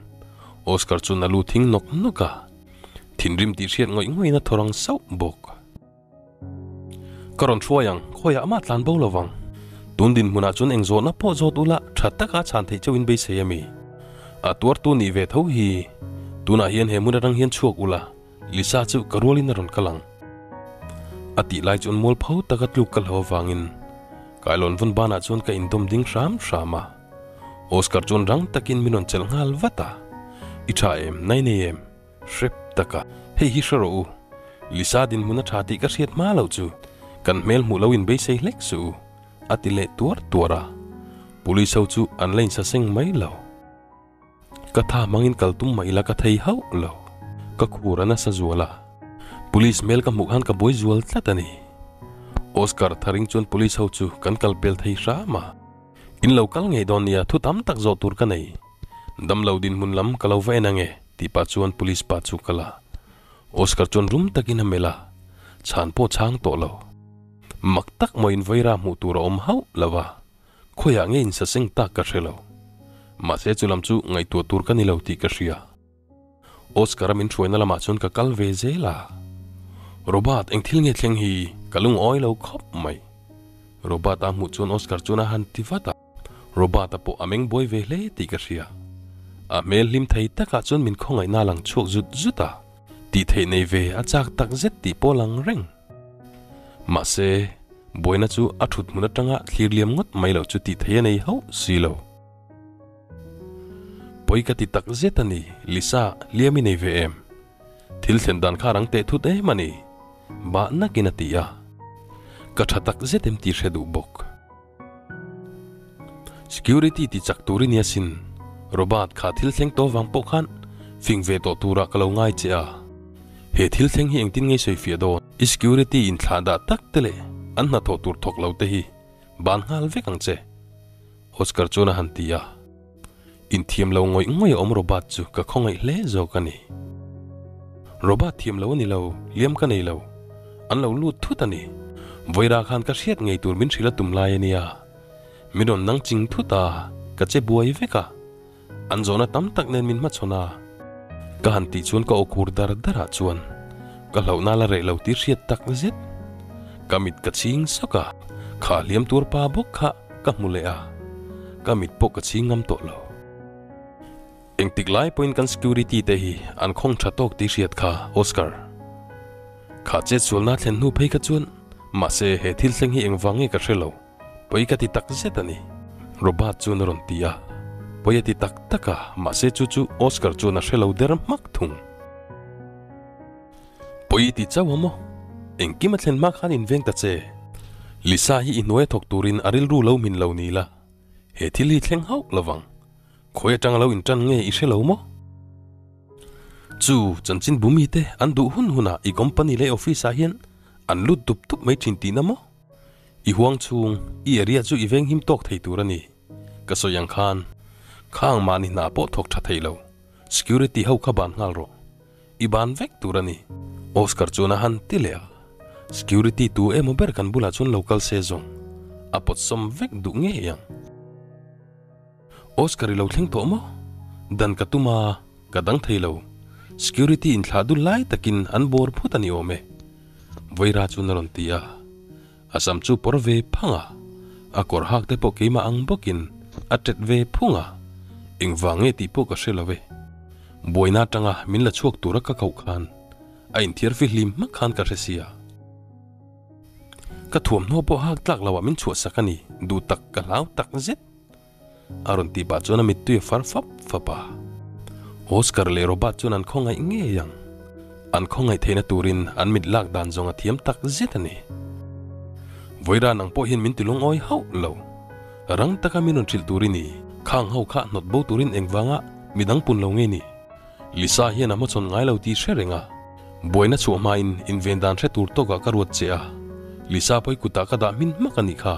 [SPEAKER 1] Oscar chuan a lu thing nawk nawk a, thinrim tih hriat ngawih ngawih in a thaw rang sauh bawk. Ka rawn hruai ang, khawiah mah tlan bo lovang. Tun dinhmunah chuan eng zawhna pawh zawt ula tha taka chhan theih chauhin beisei a mi. A tuartu nih ve tho hi. Tunah hian he hmun atang hian chhuak ula, Lisa chu ka rualin a rawn kal ang. A tih lai chuan mualpho taka tluk ka hlo avangin Kailawn vawn banah chuan ka indawm ding hram hram a. Oscar chuan rang takin min rawn chelh nghal vat a. I tha em, nai nei em? Hrep taka, hei hi hre rawh u. Lisa dinhmun a tha tih ka hriat hma loh chu kan hmel hmuh lo in beisei hlek suh u, a ti leh tuar tuar a. Police ho chu an la insaseng mai lo. Ka tha hmangin kal tum mah ila ka thei hauh lo. Ka khur a nasa zual a. Police hmel ka hmuh khan ka buai zual tlat a ni. Oscar tharing chuan police ho chu kan kal pel thei hram a. In lo kal ngei dawn nia thu tam tak zawh tur ka nei. Damlo dinhmun lam ka lo va en ange tih pah chuan police pa chu ka la. Oscar chuan rum takin a melh a, chhan pawh chhang tawh lo. Mak tak mawiin vaira hmuh tur a awm hauh lo a. Khawiah nge insaseng tak ka hre lo. Mahse chu lam chu ngaihtuah tur ka ni lo tih ka hria. Oscar-a min hruaina lamah chuan ka kal ve zel a. Robert eng thil nge thleng hi ka lungawi lo khawp mai. Robert-a hmuh chuan Oscar chuan a han ti vat a. Robert-a pawh a meng buai ve hle tih ka hria. A hmel hlim thei takah chuan min khawngaihna a lang chhuak zut zut a. Tih theih nei ve a chak tak zet tih pawh a lang reng. Mahse, buaina chu a thut hmun atanga thlir liam ngawt mai loh chu tih theih a nei hauh si lo. Pawi ka ti tak zet a ni, Lisa, hliam i nei ve em? Thil thlen dan kha rang teh thut em a ni, bah nakin a ti a. Ka tha tak zet em tih hre duh bawk. Security ti chak tur i nia sin, Robert kha thil thleng tawh vang pawh khan fing ve tawh turah ka lo ngai che a. He thil thleng hi engtin ngei sawi fiah dawn? I security inthlah dah tak te leh an hnathawh tur thawk lo te hi ban nghal vek ang che, Oscar chuan a han ti a. Inthiam lo ngawih ngawih a awm Robert chu ka khawngaih hle zawk a ni. Robert thiam lo a ni lo, liam ka nei lo. An lo lut thut a ni. Vawilah khan ka hriat ngei tur min hrilh a tum lai a nia. Min rawn nang ching thut a, ka che buai vek a. An zawhna tam tak nen min hmachhawn a. Ka han tih chuan ka aw khur dar dar ah chuan ka hlauhna la reh lo tih hriat tak zet. Ka mit ka chhing sawk a, kha hliam tur pa bawk kha ka hmu leh a, ka mit pawh ka chhing ngam tawh lo. Engtik lai pawhin kan security te hi an khawng tha tawk tih hriat kha Oscar. Kha chetsualna thlen hnu phei kha chuan mahse he thil thleng hi engvang nge ka hre lo. Pawi ka ti tak zet a ni. Robert chuan a rawn ti a. Pawi a ti tak tak a, mahse chu chu Oscar chuan a hre lo der hmak thung. Pawi i ti chauh a maw? Engkim a thlen hma khan inveng ta che. Lisa hi i hnuai a thawk turin a rilru lo hmin lo ni la, he thil hi thleng hauh lovang. Khawi atanga lo intan nge i hre lo maw? Chu chanchin bumi te an duh hun hunah i company leh office ah hian an lut dup dup mai thin tihna maw? I huang chhung, i area chu i venghim tawk thei tur a ni. Ka sawi ang khan, khang mahni hna pawh thawk tha thei lo, security ho kha ban nghal rawh. I ban vek tur a ni. Oscar chuan a han ti leh a, security tu emaw ber kan bulah chuan lo kal se zawng, a pawt sawm vek duh ngei ang. Oscar i lo thleng tawh maw? Dan ka tum a, ka dang thei lo. Security inthlah dul lai takin an bawr phut a ni awm e. Vaira chuan a rawn ti a. A sam chu pawr ve phang a, a kawr hak te pawh keimah ang bawkin a tet ve phung a, engvang nge tih pawh ka hre lo e. Buaina atanga min la chhuak tura ka koh khan a inthiar fihlim hmak khan ka hre sia. Ka thuamhnaw pawh hak tlak loah min chhuahsak a ni, duh tak ka hlau tak zet. A rawn tih pah chuan a mittui a far fap fap a. Oscar leh Robert chuan an khawngaih ngei ang. An khawngaih theihna turin an mit lak dan zawng a thiam tak zet a ni. Vawiran ang pawh hian min ti lungawi hauh lo. Rang taka min rawn hrilh tur i ni. Khang ho kha hnawt bo turin engvanga midang pun lo nge ni? Lisa hian a hmachhawn ngai lo tih hre reng a. Buaina chhuah hmain inven dan hre tur tawkah ka ruat che a. Lisa pawi kutah ka dah hmin hmak a nih kha.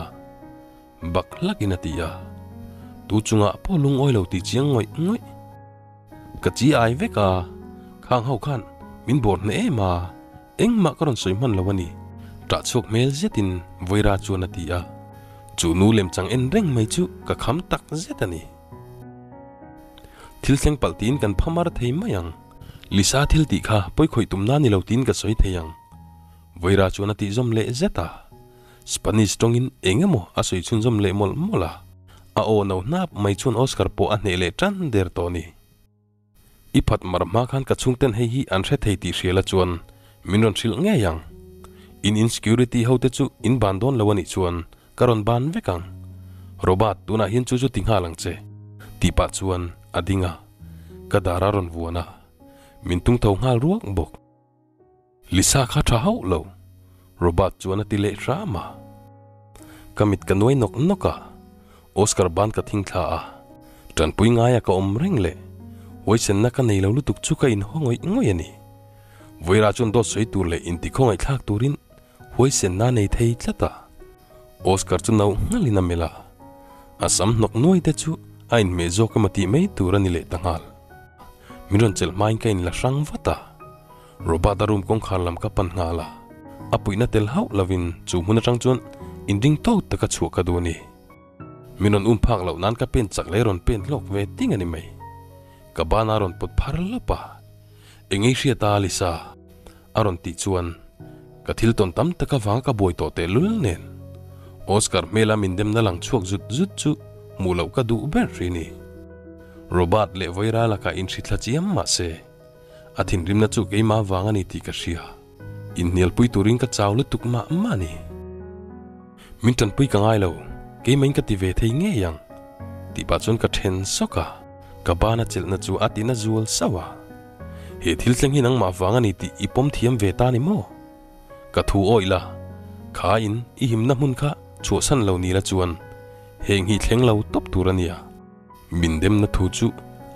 [SPEAKER 1] Bak hlakin a ti a. Tu chungah pawh lungawi lo tih chiang ngawih ngawih. Ka chi ai vek a, khang ho khan min bawr hneh em a, engmah ka rawn sawi hman lo a ni. Ṭah chhuak hmel zetin Vaira chuan a ti a. Chu nu lemchang en reng mai chu ka kham tak zet a ni. Thil thleng palh tiin kan phamar thei mai ang. Lisa thil tih kha pawi khawih tum na ni lo tiin ka sawi thei ang. Vaira chuan a tih zawm leh zet a. Spanish tawngin eng emaw a sawi chhunzawm leh mawlh mawlh a, a aw no hnap mai chuan Oscar pawh a hneh leh tan der tawh a ni. I phat mar hma khan ka chhungten hei hi an hre thei tih hriala chuan min rawn hrilh ngei ang. In insecurity ho te chu in ban dawn lo a nih chuan ka rawn ban vek ang. Robert tunah hian chu chu ti nghal ang che. Tih pah chuan a ding a, ka dar a rawn vuan a, min tung tho nghal ruak bawk. Lisa kha tha hauh lo, Robert chuan a ti leh hram a. Ka mit ka nuai nawk nawk a, Oscar ban ka thing thla a, tanpui ngaia ka awm reng leh huaisenna ka nei lo lutuk chu ka inhaw ngawih ngawih a ni. Vawilah chuan dawt sawi tur leh intikhawngaihthlak turin huaisenna nei thei tlat a. Oscar chu no nghalin a melh a, a sam hnawk nuai te chu a inhmeh zawk emaw tih mai tur a ni leh ta nghal. Min rawn chelh hmain ka inla hrang vat a, Robert-a room kawngkhar lam ka pan nghal a, a puihna tel hauh lovin chu hmun atang chuan inring tawk taka chhuah ka duh a ni. Min rawn um phak loh nan ka pen chak leh rawn pen hlawk ve ting a ni mai. Ka bana rawn pawt phar lawp a, Eng ei hriat a Lisa? A rawn tih chuan ka thil tawn tam tak avanga ka buai tawh tehlul nen Oscar hmela min demna lang chhuak zut zut chu hmuh loh ka duh ber ri ni. Robert leh Vaira lakah inhrithla chiam mah se a thinrimna chu keimah vang a ni tih ka hria. Inhnialpui turin ka chau lutuk mah mah a ni. Min tanpui ka ngai lo, keimahin ka ti ve thei ngei ang tih pah chuan ka then sawk a, ka bana chelhna chu a tina zual sauh a. He thil thleng hi nangmah vang a ni tih i pawm thiam ve ta ni maw? Ka thu awih la, kha in i himna hmun kha chhuahsan lo ni la chuan heng hi thleng lo tawp tur a nia. Min demna thu chu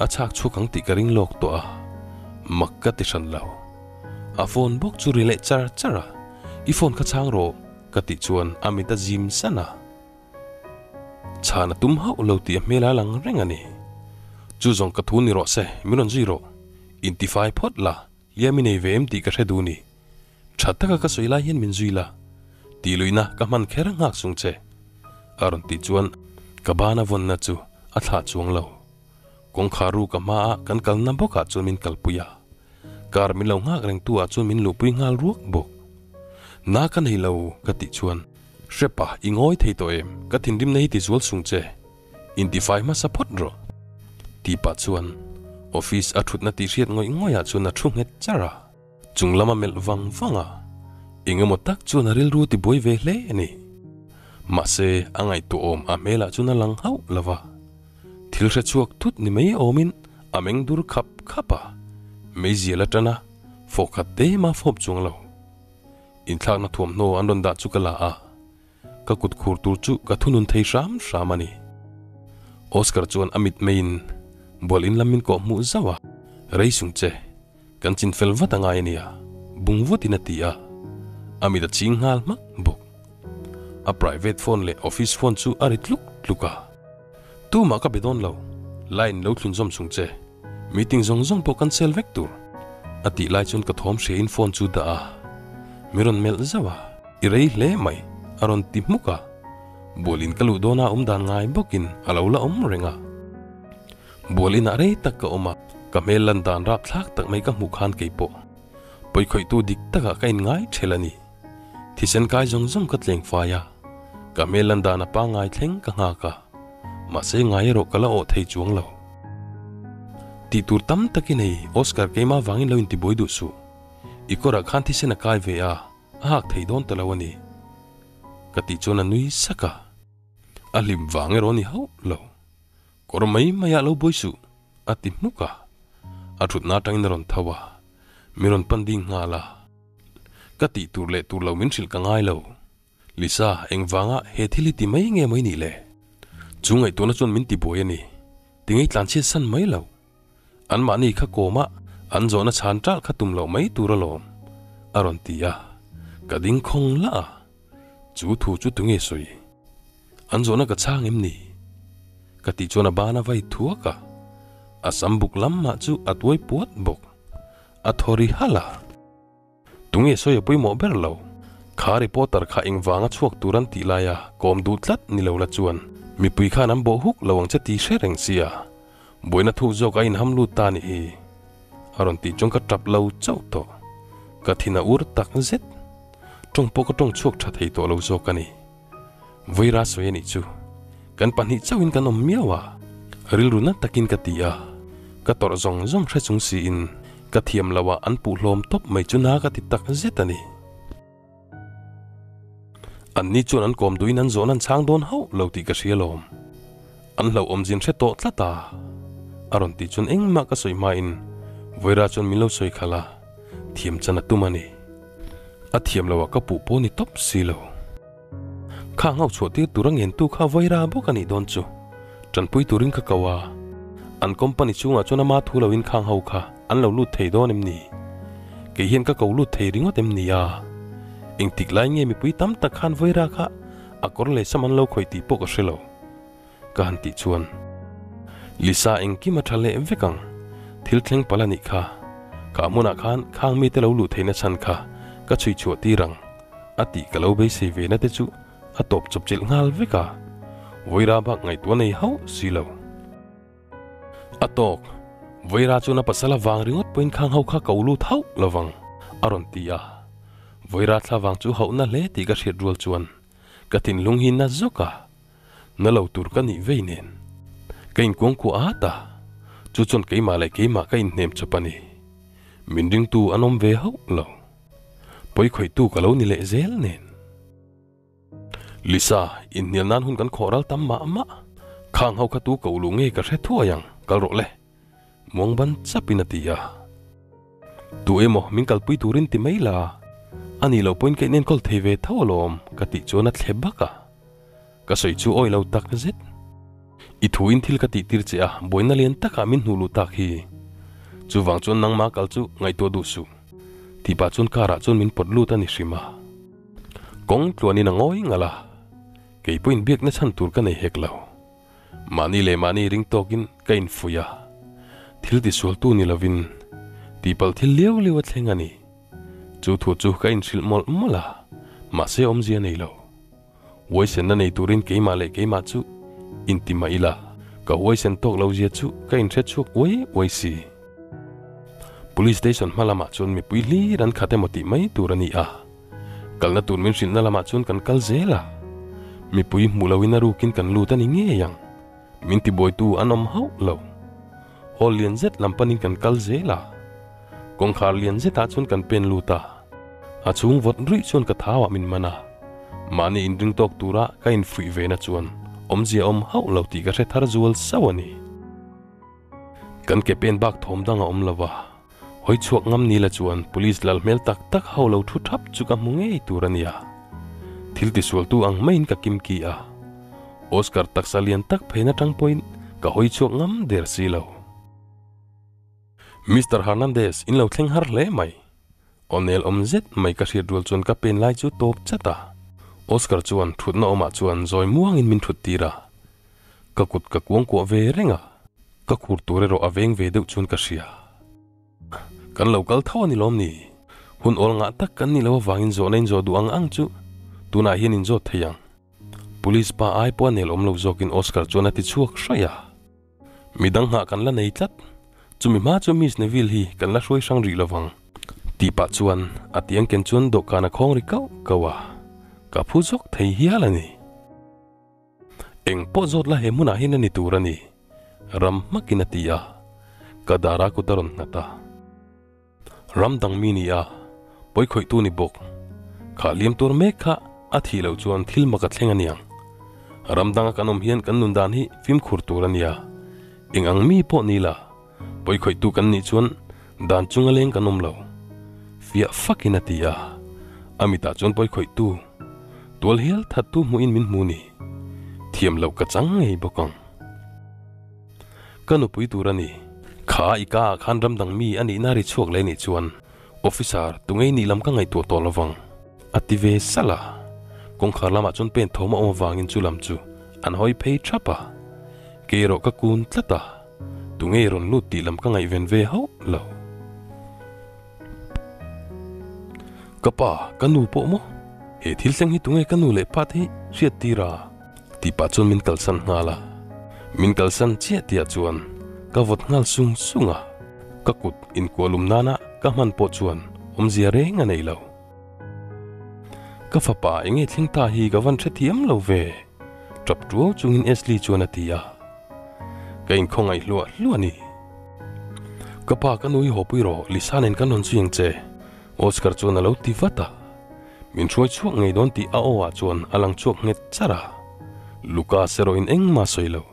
[SPEAKER 1] a chhak chhuak ang tih ka ring lawk tawh a, mak ka ti hran lo. A phone bawk chu ri leh char char a, I phone kha chhang rawh ka tih chuan a mit a zim san a. Chhan a tum hauh lo tih a hmel a lang reng a ni. Chu zawng ka thu ni rawh se, min rawn zui rawh. Intifai phawt la, hliam i nei ve em tih ka hre duh ni. Tha taka ka sawi lai hian min zui la. Tih luihna ka hman kher nghak sung che. A rawn tih chuan ka bana vawnna chu a thlah chuang lo. Kawngkhar ru ka hmaah kan kalna bawkah chuan min kalpui a, car min lo nghak reng tu ah chuan min luhpui nghal ruak bawk. Na ka nei lo ka tih chuan Hrepa i ngawi thei tawh em? Ka thinrimna hi ti zual sung che. Intifai hmasa phawt rawh. Tih pah chuan office a thutna tih hriat ngawih ngawih ah chuan a thu nghet char a. Chung lama melh vang vang a, eng emaw tak chuan a rilru ti buai ve hle a ni. Mahse, a ngaihtuahawm a hmelah chuan a lang hauh lo va. Thil hre chhuak thut ni mai awmin a meng dur khap khap a, meizial atana fawh khat te mah fawp chuang lo. Inthlakna thuamhnaw an rawn dah chu ka la a, ka kut khur tur chu ka thunun thei hram hram a ni. Oscar chuan a mit meiin bual in lam min kawh hmuh zauh a, Rei sung che, kan chin fel vat a ngai a nia, bung vutin a ti a, a mit a ching nghal hmak bawk. A private phone leh office phone chu a ri tluk tluk a. Tumah ka be dawn lo, line lo thlun zawm chung che, meeting zawng zawng pawh cancel vek tur. A tih lai chuan ka thawm hria in phone chu dah a, mi rawn melh zauh a, I rei hle mai, a rawn ti hmuk a, bual in ka luh dawn a awm dan ngai bawkin a lo la awm reng a. Bual inah rei tak ka awm a, ka hmel lan dan rapthlak tak mai ka hmuh khan kei pawh pawikhawihtu dik takah ka inngai ṭhel a ni. Thisen kai zawng zawng ka tleng fai a, ka hmel lan dan a pangngai thleng ka nghak a, mahse ngai erawh ka la awh thei chuang lo. Tih tur tam tak i nei, Oscar keimah vangin lo intibuai duh suh. I kawrah khan thisen a kai ve a, a hak thei dawn ta lo a ni. Ka tih chuan a nui sak a, a hlim vang erawh a ni hauh lo. Kawr mai maiah lo buai suh, a ti hmuk a. A thutna atangin a rawn tho a, mi rawn pan ding nghal a. Ka tih tur leh tur lo min hrilh ka ngai lo. Lisa, engvanga he thil hi ti mai nge mai nih le? Chu ngaihtuahna chuan min ti buai a ni. Ti ngei tlanchhiat san mai lo. Anmahni kha kawma an zawhna chhan ṭalh kha tum loh mai tur alawm, a rawn ti a. Ka ding khawng lah a. Chu thu chu tunge sawi? An zawhna ka chhang em ni? Ka tih chuan a ban a vai thuak a, a sam buk lam mah chu a tuai puat bawk. A thaw ri halh a. Tunge sawi a pawimawh ber lo? Kha reporter kha engvanga chhuak tur an tih laia kawm duh tlat ni lo la chuan mipui khan an bawh huk lo ang che ti hre reng sia. Buaina thuk zawk a inham lut ta nih hi. A rawn tih chuan ka tap lo chauh tawh. Ka thin a ur tak zet. Tawng pawh ka tawng chhuak tha thei tawh lo zawk a ni. Vaira sawi a nih chu. Kan pahnih chauhin kan awm miau a, rilru na takin ka ti a, ka tawrh zawng zawng hre chung siin ka thiam lo ah an puh hlawm tawp mai chu na ka ti tak zet a ni. Anni chuan an kawm duhin an zawhna an chhang dawn hauh lo tih ka hria lawm. An hlauhawm zin hre tawh tlat a, a rawn tih chuan engmah ka sawi hmain Vaira chuan min lo sawi khalh a, thiam chan a tum a ni. A thiam lo ah ka puh pawh ni tawp si lo. Kha nghauh chhuah tir tur a ngentu kha Vaira bawk a nih dawn chu. Tanpui turin ka ko a, an company chungah chuan ama thu loin khang ho kha an lo lut thei dawn em ni? Kei hian ka ko lut thei ringawt em ni a? Engtik lai nge mipui tam tak khan Vaira kha a kawr leh sam an lo khawih tih pawh ka hre lo. Ka han tih chuan Lisa engkim a tha leh vek ang, thil thleng palh a nih kha. Kha hmunah khan khang mite lo luh theihna chhan kha ka chhui chhuah tir ang a tih ka lo beisei ve na te chu a tawp chawp chilh nghal vek a, Vaira bak ngaihtuah nei hauh si lo. A tawk, Vaira chuan a pasal avang ringawt pawhin khang ho kha ko lut hauh lovang a rawn ti a, Vaira thla vang chu hauhna hle tih ka hriat rual chuan ka thinlung hi na zawk a. Na lo tur ka nih vei nen. Ka inkuangkuah at a, chu chuan keimah leh keimah ka inhnem chawp a ni. Min ringtu an awm ve hauh lo. Pawikhawihtu ka lo ni leh zel nen. Lisa, inhnial nan hun kan khawh ral tam mah mah. Khang ho kha tu ko luh nge ka hre thuai ang, kal rawh le. Muang ban chapin a ti a. Tu emaw min kalpui turin ti mai la, a nih loh pawhin ka inenkawl thei ve tho alawm ka tih chuan a thle bak a. Ka sawi chu awi lo tak zet. I thu in thil ka tih tir che a, buaina lian takah min hnuh luh tak hi. Chuvang chuan nangmah kal chu ngaihtuah duh suh. Tih pah chuan car ah chuan min pawt lut a ni hrim a. Kawng tluanin a ngawi ngalh a, kei pawhin biakna chhan tur ka nei hek lo. Mahni leh mahni ring tawkin ka infuih a, thil tisualtu ni lovin tihpalh thil liau liau a thleng a ni. Chu thu chu ka inhrilh mawlh mawlh a, Mahse awmzia nei lo. Huaisenna nei turin keimah leh keimah chu inti mah ila, ka huaisen tawk lo zia chu ka inhre chhuak uai uai si. Police station hma lamah chuan mipui hlir an khat emaw tih mai tur a ni a. Kalna tur min hrilhna lamah chuan kan kal zel a. Mipui hmuh loin a rukin kan lut a ni ngei ang. Min tibuaitu an awm hauh lo. Hall lian zet lam panin kan kal zel a. Kawngkhar lian zetah chuan kan pen lut a. A chhung vawt ruih chuan ka thauah min man a. Mahni inring tawk tura ka infuih ve na chuan awmzia awm hauh lo tih ka hre thar zual sauh a ni. Kan ke pen bak thawm dang a awm lo va. Hawi chhuak ngam ni la chuan police lal hmel tak tak ho lo thu thap chu ka hmu ngei tur a nia. Thil tisualtu ang maiin ka kim ki a. Oscar taksa lian tak pheina tang pawhin ka hawi chhuak ngam der si lo. Mister Hernandez, in lo thleng har hle mai. Aw nel awm zet mai ka hriat rual chuan ka pen lai chu tawp chat a. Oscar chuan thutna awmah chuan zawi muangin min thut tir a. Ka kut ka kuangkuah ve reng a, ka khur tur erawh a veng ve deuh chuan ka hria. Kan lo kal tho a ni lawm ni? Hun awl ngah tak kan nih loh avangin zawhna in zawh duh ang ang chu tunah hian in zawt thei ang. Police pa ai pawh a nel awm lo zawkin Oscar chuan a ti chhuak hraih a. Midang nghah kan la nei tlat. Chumi hma chu Miss Neville hi kan la hruai hrang rih lovang. Tih pah chuan a tiang ken chuan dawhkan a khawng ri kauh kauh a, ka phu zawk thei hial a ni. Eng pawh zawt la he hmunah hian a ni tur a ni, ram hmakin a ti a, ka dara kut a rawn nghat a. Ram dang mi ni a, pawi khawihtu ni bawk. Kha liam tur mek kha a thih loh chuan thil mak a thleng a niang. Ram danga kan awm hian kan nun dan hi fimkhur tur a nia. Eng ang mi pawh ni la, pawi khawihtu kan nih chuan dan chunga leng kan awm lo. Fiah fakin a ti a, a mitah chuan pawi khawihtu tual hial thattu hmuhin min hmu ni. Thiam loh ka chang ngei bawk ang. Ka nupui tur a ni. Kha i ka ah khan ram dang mi a nihna ri chhuak leh nih chuan Officer tungei nih lam ka ngaihtuah tawh lovang a ti ve salh a. Kawngkhar lamah chuan pen thawm a awm avangin chu lam chu an hawi phei thap a. Kei erawh ka kun tlat a, tungei rawn lut tih lam ka ngaihven ve hauh lo. Ka pa, ka nu pawh maw? He thil thleng hi tunge ka nu leh pa te hi hriat tir a? Tih pah chuan min kalsan nghal a. Min kalsan chiah tihah chuan ka vawt nghal sung sung a. Ka kut inkualum nana ka hman pawh chuan awmzia reng a nei lo. Ka fapa enge thleng ta hi ka van hrethiam lo ve, tap tuau chungin Ashley chuan a ti a. Ka inkhawngaih hluah hluah a ni. Ka pa ka nu hi haw pui rawh, Lisa nen kan rawn zui ang che, Oscar chuan a lo ti vat a. Min hruai chhuak ngei dawn tih a aw ah chuan a lang chhuak nghet char a. Lucas erawh in engmah sawi lo.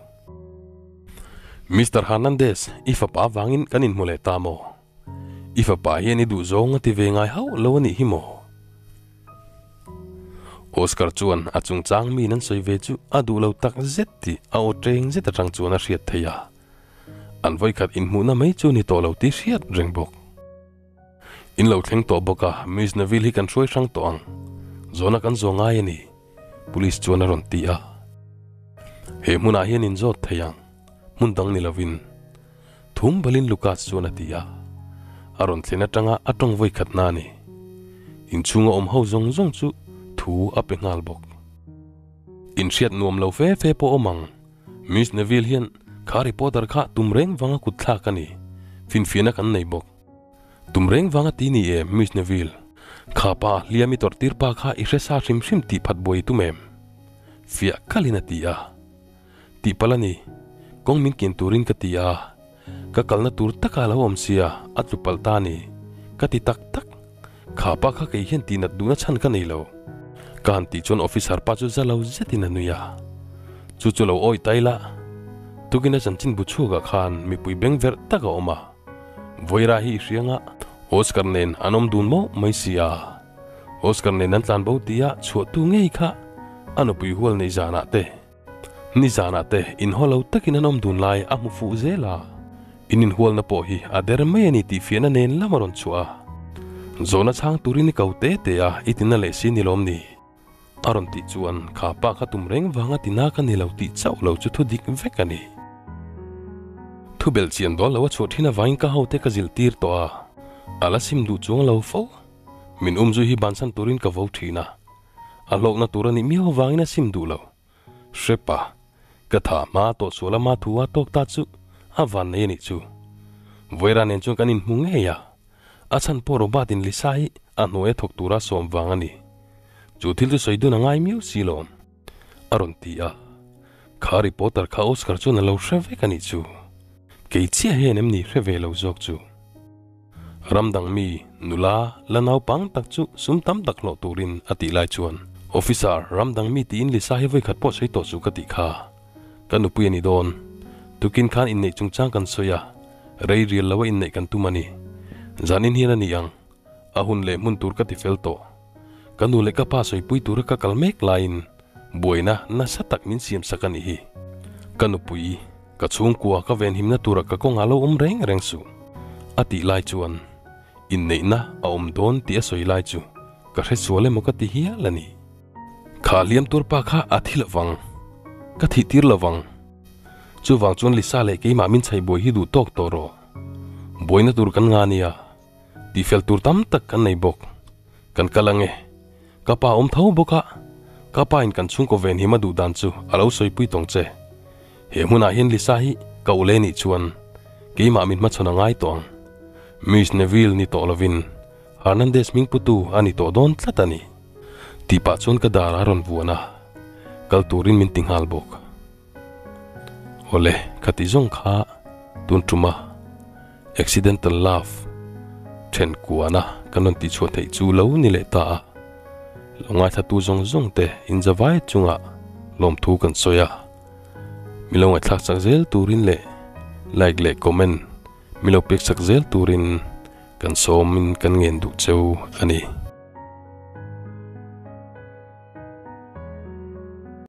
[SPEAKER 1] Mister Hernandez, i fapa avangin kan inhmu leh ta maw? I fapa hian i duh zawng a ti ve ngai hauh lo a nih hi maw? Oscar chuan a chungchang mi nan sawi ve chu a duh lo tak zet tih a aw teng zet atang chuan a hriat theih a. An vawikhat inhmuhna mai chu ni tawh lo tih hriat reng bawk. In lo thleng tawh bawk a, Miss Neville hi kan hruai hrang tawh ang. Zawhna kan zawh ngai a ni, Police chuan a rawn ti a. He hmunah hian in zawt thei ang, hmun dang ni lovin. Thum balin Lucas chuan a ti a. A rawn thlen atanga a tawng vawi khatna a ni. Inchhunga awm ho zawng zawng chu thu a pe nghal bawk. Inhriat nuam lo fe fe pawh awm ang. Miss Neville hian kha reporter kha tum reng vanga kut thlak a ni. Finfiahna kan nei bawk. Tum reng vanga ti ni em Miss Neville? Kha pa hliam i tawrh tir pa kha i hre sa hrim hrim tih phat buai i tum em? Fiah kalin a ti a. Tih palh a ni. Kawng min kin turin ka ti a. Ka kalna tur taka a lo awm sia, a tlu palh ta a ni. Ka ti tak tak. Kha pa kha kei hian tihnat duhna chhan ka nei lo. Ka han tih chuan officer pa chu za lo zetin a nui a. Chu chu lo awih ta ila. Tukin a chanchin bu chhuakah khan mipui beng verh tak a awm a. Vawiraa hi i hrianga Oscar nen an awm dun mawh mai si a. Oscar nen an tlan bo tia chhuahtu ngei kha a nupui hual nei zanah te, ni zanah te inhaw lo takin an awm dun lai a hmu fuh zel a. In inhualna pawh hi a der mai a ni tih fiahna nen lam a rawn chhuah a. Zawhna chhang turin i ko te te a, i tina leh si ni lawm ni? A rawn tih chuan kha pa kha tum reng vanga tina ka ni lo tih chauh lo chu thu dik vek a ni. Thu belh chian dawn lo a chhuah thin avangin ka hote ka zilh tir tawh a, a la sim duh chuang lo fo. Min um zui hi bansan turin ka vo thin a. A hlawkna tur a nih miau avangin a sim duh lo. Hrepa, ka tha hma tawh sual ama thu a tawk ta chu a van nei a nih chu. Vaira nen chuan kan inhmu ngei a, a chhan pawh Robert in Lisa hi a hnuaia thawk tura sawm vang a ni. Chu thil chu sawi dun a ngai miau si lawm. A rawn ti a, kha reporter kha Oscar chuan a lo hre vek a nih chu. Kei chiah hian em ni hre ve lo zawk chu. Ram dang mi nula la naupang tak chu sum tam tak hlawh turin a tih lai chuan Officer, ram dang mi tiin Lisa hi vawikhat pawh sawi tawh suh ka tih kha. Ka nupui a ni dawn. Tukin khan inneih chungchang kan sawi a, rei rial lo a inneih kan tum a ni. Zanin hian a ni ang. A hun leh hmun tur ka ti fel tawh. Ka nu leh ka pa sawipui tura ka kal mek laiin buaina nasa tak min siam sak a nih hi. Ka nupui, ka chhungkua ka venhimna tura ka kawngah lo awm reng reng suh. A tih lai chuan inneihna a awm dawn tih a sawi lai chu ka hre sual emaw ka ti hial a ni. Kha hliam tur pa kha a thi lovang, ka thih tir lovang. Chuvang chuan Lisa leh keimah min chhai buai hi duh tawk tawh rawh. Buaina tur kan nga nia. Tihfel tur tam tak kan nei bawk. Kan kal ange. Ka pa awm tho bawk a, ka pa in kan chhungkaw ven him a duh dan chu a lo sawipui tawng che. He hmunah hian Lisa hi ka ule nih chuan keimah min hmachhawn a ngai tawh ang. Miss Neville ni tawh lovin Hernandez hming putu a ni tawh dawn tlat a ni. Tih pah chuan ka dar a rawn vuan a, kal turin min ti nghal bawk. Awle, ka ti zawng kha tun tuma accidental love then kuana kan rawn tihchhuah theih chu lo ni leh ta a. Lo ngaithlatu zawng zawng te inzavai chunga lawmthu kan sawi a. Mi lo ngaihthlak chak zel turin leh like leh comment mi lo pek chak zel turin kan sawmin kan ngen duh cheu a ni.